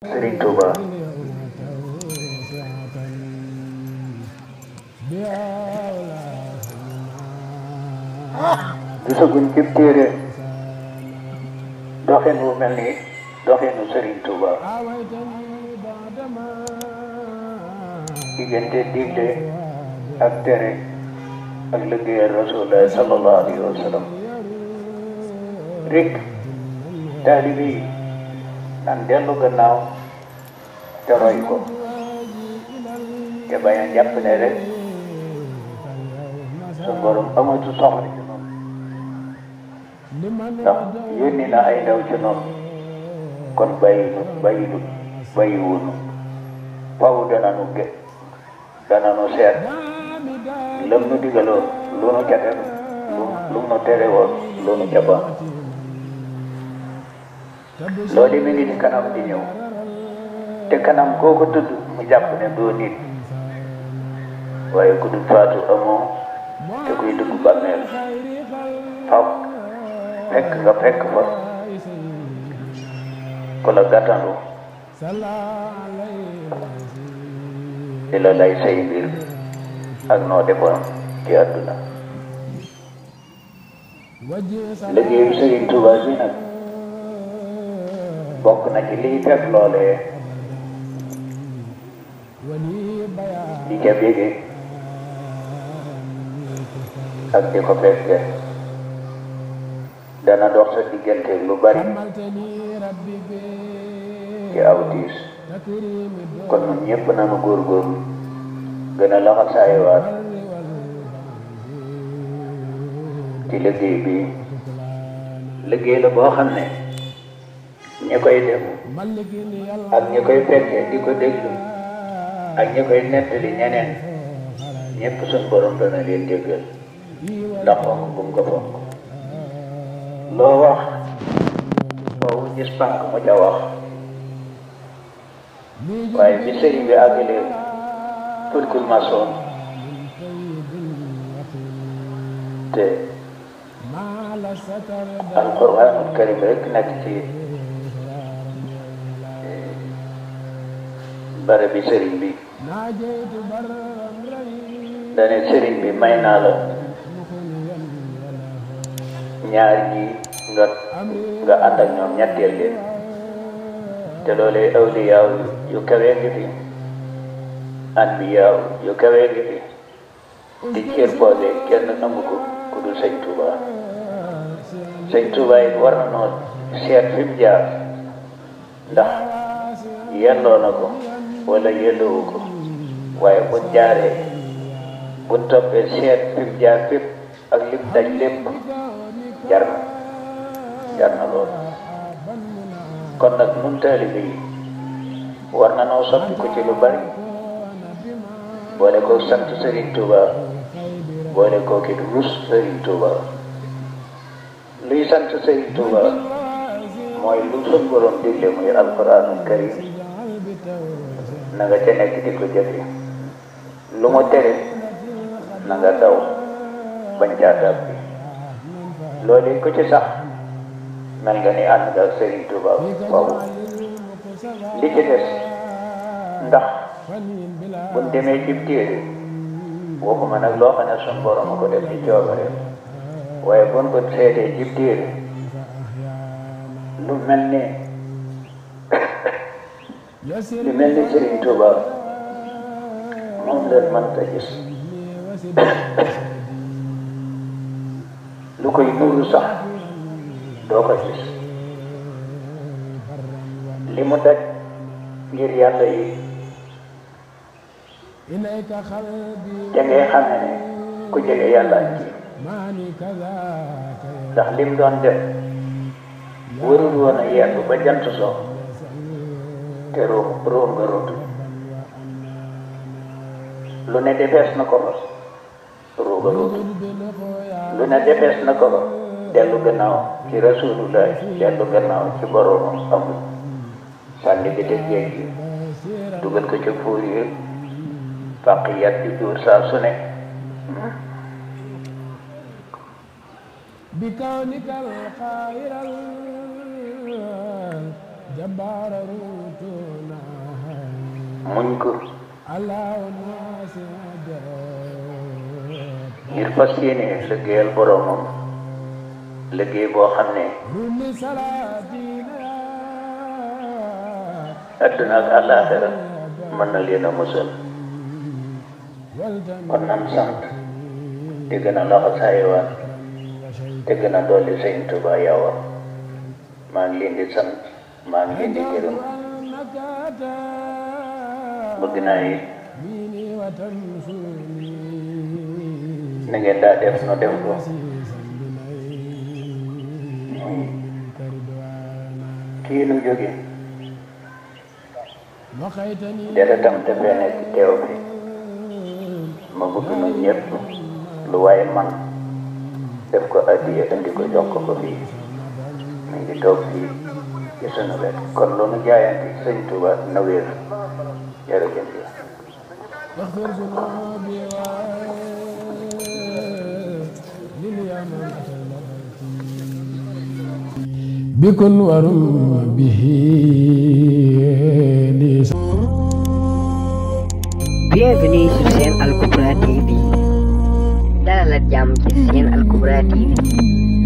Serigne Touba gisaguñ ci téere doxin wu mel ni doxinu Serigne Touba diggante digle ak tere ak liggéeyal Rasulullah sallallahu alayhi wa sallam rek taalibe yi nan dellu gannaaw te roy ko te bañ a jàpp ne rek su borom amatu soxla ci noonu ndax yónni na ay ndaw ci noonu kon bàyyiwunu faw dananu seet lam nu digaloon lu nu ca def lu nu tere woon lu nu ca ba loolu mi ngi ci kanam di ñëw te kanam koo ko tudd mu jàpp ne doo nit waaye ku dul faatu amoo te kuy dugg bàmmeel faw fekk fa ku la gàttandu di la lay say mbir ak noo defoon ci àdduna liggéeyu Serigne Touba bi nag bokk na ci liy fekk loolee di ca bége ak di ko fekke dana dox sa diggante lu bari ci aw tiis kon ñun ñëpp nañu góorgóorlu gën a laxasaayiwaat ci liggéey bi liggéey la boo xam ne ñi koy def ak ñi koy fekke di ko déglu ak ñi koy nettali ñeneen ñëpp suñ borom dana leen jéggal ndax fonk gum ko fonk loo wax boobu gis pànk mu ca wax waaye bi sëriñ bi àggalee fulkul masoon te alquranul karim rek nekk ci bare bi sëriñ bi dane sëriñ bi may naa la ñaar ñi nga ànd ak ñoom ñetteel leen te loolee awliyaaw yu kawee ngi fi anbiyaaw yu kawee ngi fi di cër boole kenn nangu ko ku dul sëñ Touba sëñ Touba it war na noo seet fi mu jaar ndax yelloo na ko wala yelloowu ko waaye bu jaaree bu toppee seet fi mu jaar fépp ak lim daj lépp jar na lool kon nag nun taalibe yi war na noo soppi ko ci lu bari boole ko sant Serigne Touba boole ko ki rus Serigne Touba luy sant Serigne Touba mooy lu sun borom digle muy alquranul karim na nga ca nekk di ko jëfe lu mu tere na nga daw bañ caa tàbbi loolu ko ci sax mel nga ni ànd nga Serigne Touba faw li ci des ndax buñ demee ci téere waxuma nag loo xam ne sun borom a ko def ci coobare waaye buñ ko seetee ci téere lu mel ni Serigne Touba moom leen mënta gis lu koy nuru sax doo ko gis li mu daj ngir yàlla yi te ngay xame ne ku jege yàlla ci ndax lim doon def warul woon a yegg ba jant so te room nga rotu lu ne defees na ko fa rooga rotu lu ne defees na ko fa dellu gannaaw ci rasulullah dellu gannaaw ci boroomam amul sànni bi def géej gi dugal ko ca fuur yi fàqiyat di dóor saa su ne muñ ko ngir fas yéene liggéeyal boroomam liggéey boo xam ne adduna ak àllaaxira mën na leen a musal kon nam sant di gën a laxasaayiwaat te gën a dolli Sëñ Tuubaa yawa maa ngi leen di sant maa ngi leen di gërëm bëgg naa yi na ngeen daa def no def ko kii nu jóge deretam dafee nekk teew bi ma bëgg nu ñëpp lu waaye man def ko addiya indi ko jox ko fii mi ngi toog fii ci sunu wet kon lu nu jaayante Sëñ Tuuba na wér jërëjëf bikun warum bihi. Bienvenue sur Sen Al Kubra TV dalal ak jàmm ci Sen Al Kubra TV.